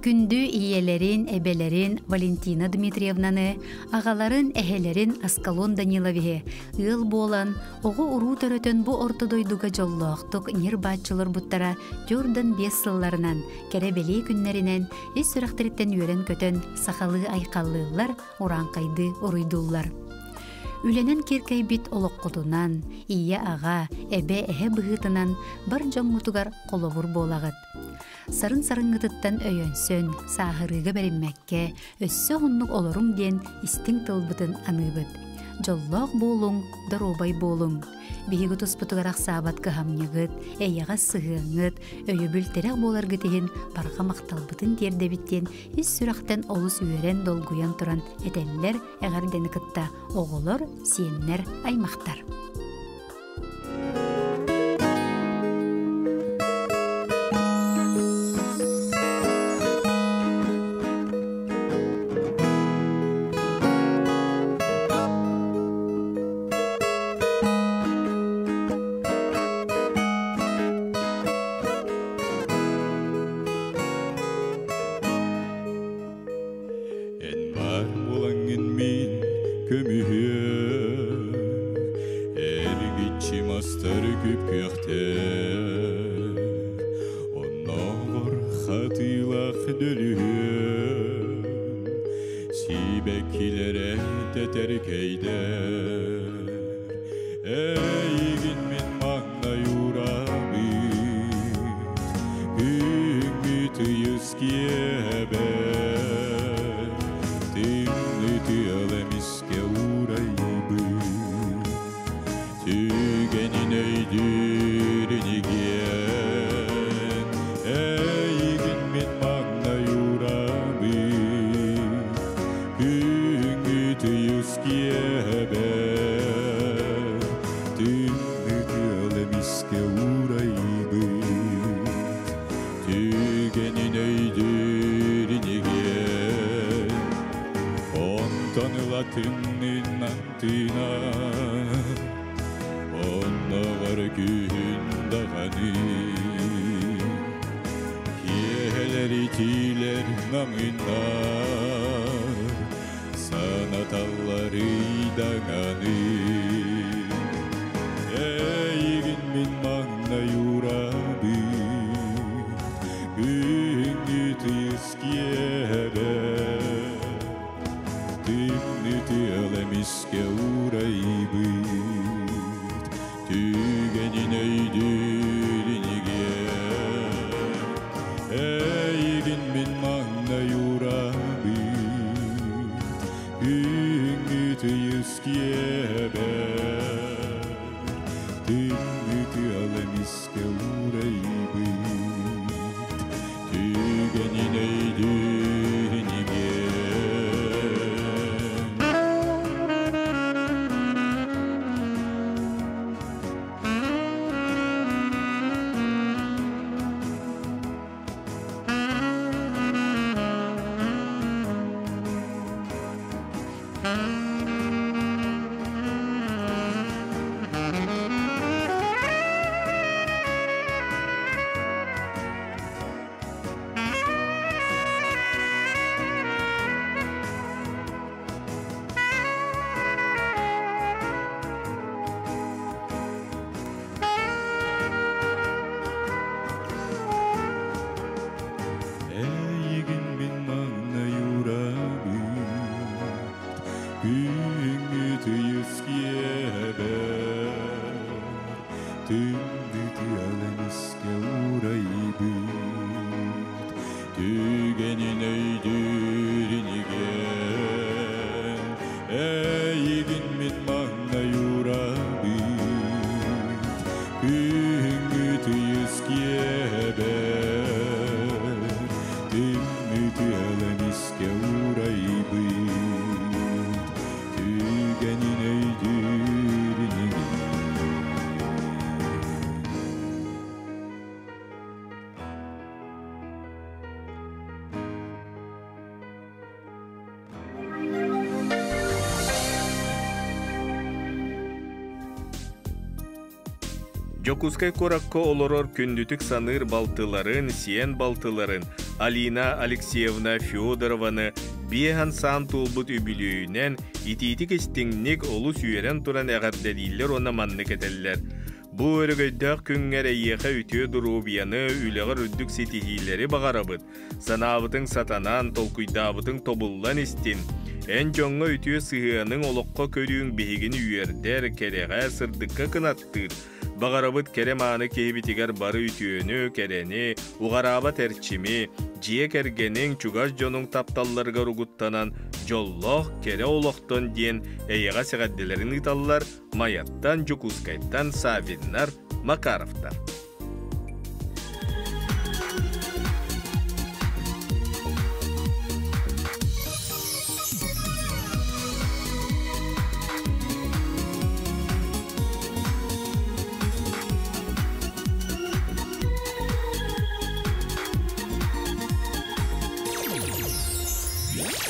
Күндү ийэлэрин, эбэлэрин Валентина Дмитриевнаны, аҕаларын, эһэлэрин Аскалон Даниловиһы ыал буолан, оҕо-уруу төрөтөн бу орто дойдуга дьоллоохтук ньир-бааччы олорбуттара 45 сылларынан, кэрэ-бэлиэ күннэринэн ис сүрэхтэриттэн үөрэн-көтөн сахалыы айхаллыыллар, урааҥхайдыы уруйдууллар. Үлэнэн киэркэйбит олоххутунан, ийэ-аҕа, эбэ-эһэ быһыытынан бар дьоҥҥутугар холобур буолаҕыт. Сарын-сарыҥҥытыттан өйөнсөн, сааһырыыга бэриммэккэ, өссө уһуннук олоруҥ диэн истиҥ тылбытын аныыбыт. Дьоллоох буолуҥ, доруобай буолуҥ! Биһиги туспутугар ахсаабат кыһамньыгыт, эйэҕэс сыһыаҥҥыт, өйөбүл-тирэх буоларгыт иһин барҕа махталбытын тиэрдэбит диэн ис сүрэхтэн олус үөрэн, долгуйан туран этэллэр эҕэрдэни кытта оҕолор, сиэннэр, аймахтар. Эн баар буолаҥҥын мин көмүһүөм, Эргиччи мастары күп-күөхтэр, Оннооҕор хатыылаах дөлүһүөн, Сибэккилэрэ тэтэркэйдэр. Эйигин мин маҥнай уурабыт, Күҥҥү тыйыс киэбэр, Тымныы тыал эмискэ уурайбыт, Түгэнин өйдүүр инигиэн, Эйигин мин маҥнай уурабыт, Күҥҥү тыйыс киэбэр, Тымныы тыал эмискэ уурайбыт, Түгэнин өйдүүр инигиэн, Онтон ыла тымныынан тыынар, Онноҕор күһүн даҕаны Киэһэлэр итиилэр намыыннар, Санаталлар ыйдаҥаны. Эйигин мин маҥнай уурабын, Күһүҥҥү тыйыс киэһэбэр, Тымныы тыал эмискэ уурайбыт, Түгэнин өйдүүр инигиэн. Эйигин мин маҥнай уурабын, Күһүҥҥү тыйыс киэһэбэр, Тымныы тыал эмискэ уурайбыт, Түгэнин өйдүүр инигиэн. Эйигин мин маҥнай уурабын, Күһүҥҥү тыйыс киэһэбэр, Тымныы тыал эмискэ уурайбыт, Түгэнин өйдүүр инигэн, Эйигин мин маҥнай уурабын, Күһүҥҥү тыйыс киэһэбэр, Тымныы тыал эмискэ уурайбыт, Түгэнин өйдүүр инигин. Дьокуускай куоракка олорор күндүтүк саныыр балтыларын, сиэн балтыларын, Алина Алексеевна Федорованы биэһэн саан туолбут үбүлүөйүнэн итиитик истиҥник олус үөрэн туран эҕэрдэлииллэр уонна маннык этэллэр. Бу өрөгөйдөөх күҥҥэр эйиэхэ үтүө доруобуйаны, үлэҕэр үрдүк ситиһиилэри баҕарабыт. Санаабытыҥ сатанан, толкуйдаабытыҥ тобуллан истин. Эн дьоҥҥо үтүө сыһыаныҥ олоххо көрүүҥ биһигини үөрдэр, кэрэҕэ, сырдыкка кынаттыыр. Баҕарабыт кэрэ-мааны киһибитигэр бары үтүөнү, кэрэни, уҕараабат эрчими, дьиэ кэргэниҥ, чугас дьонуҥ тапталларыгар угуттанан, дьоллоох, кэрэ олохтон диэн эйэҕэс эҕэрдэлэрин ыыталлар Майаттан, Дьокуускайтан Саввиннар, Макаровтар.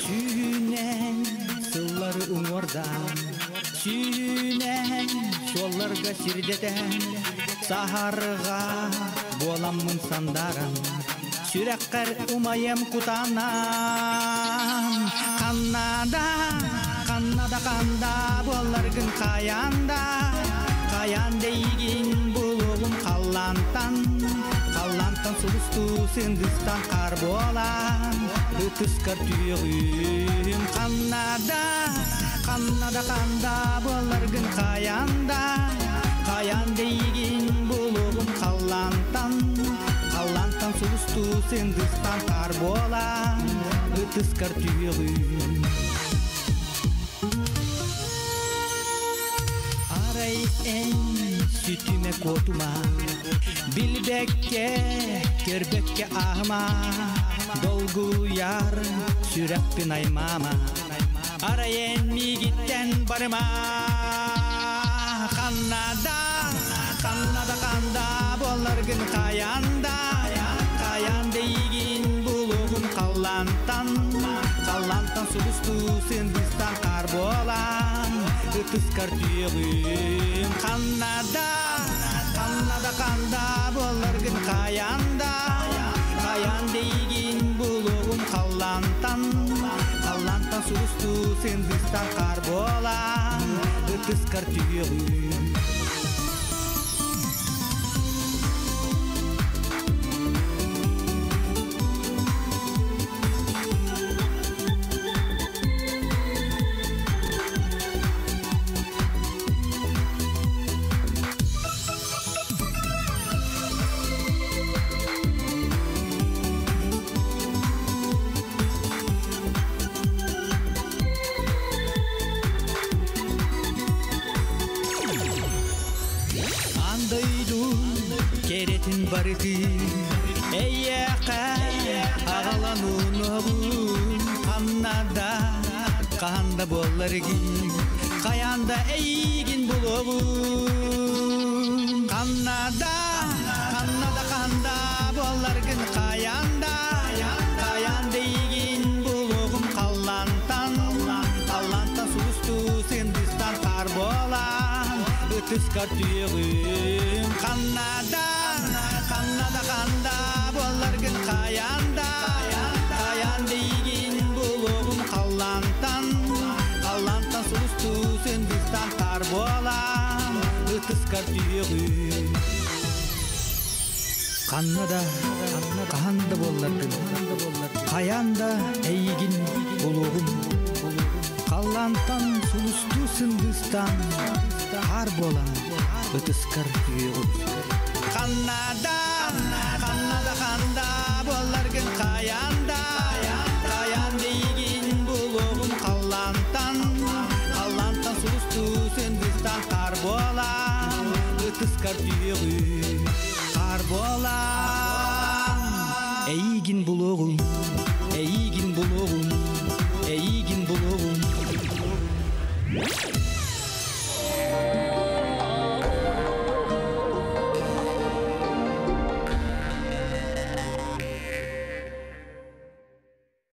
Сүүнэн сыллары уҥуордаан, сүүнэн суолларга сирдэтэн, саһарга буоламмын сандаран, сүрэххэр умайым кутанан. Ханнада, ханнада ханда буолларгын хаянда, хаян дейгин булугум халлантан, халлантан сулустуу сындыстан хар буолан, ытыскар түйөҕүм. Ханнада, ханнада ханда буолларгын хаянда, хаян дейгин булугум халлантан, халлантан сулустуу сындыстан хар буолан, ытыскар түйөҕүм. Арай эн сүтүмэ куотума, билбэккэ, көрбөккө аһыма, долгуяр сүрэхпин аймаама. Арай эн миигиттэн барыма. Ханнада, ханнада ханда буолларгын хаянда, хаян дейгин булугум халлантан, халлантан сулустуу сындыстан хар буолан, ытыскар түйөҕүм. Ханнада, ханнада ханда буолларгын хаянда, хаян дейгин булугум халлантан, халлантан сулустуу сындыстан хар буолан, ытыскар түйөҕүм. Андайду керетин барыты эйэхэ аҕалануунугун ханнада ханда буолларгин хаянда эйигин булугун. Ханнада, ханнада ханда буолларгын хаянда, хаян дейгин булугум халлантан, халлантан сулустуу сындыстан хар буолан, ытыскар түйөҕүм. Ханнада, ханнада ханда буолларгын хаянда, хаян дейгин булугум халлантан, халлантан сулустуу сындыстан хар буолан, ытыскар түйөҕүм. Ханнада, ханда буолларгын, хаянда эйигин булугум, халлантан сулустуу сындыстан хар буолан, ытыскар түйөҕүм. Ханнада, ханнада ханда буолларгын хаянда, хаян дейгин булугум халлантан, халлантан сулустуу сындыстан хар буолан, ытыскар түйөҕүм. Хар буолан, эйигин булугум.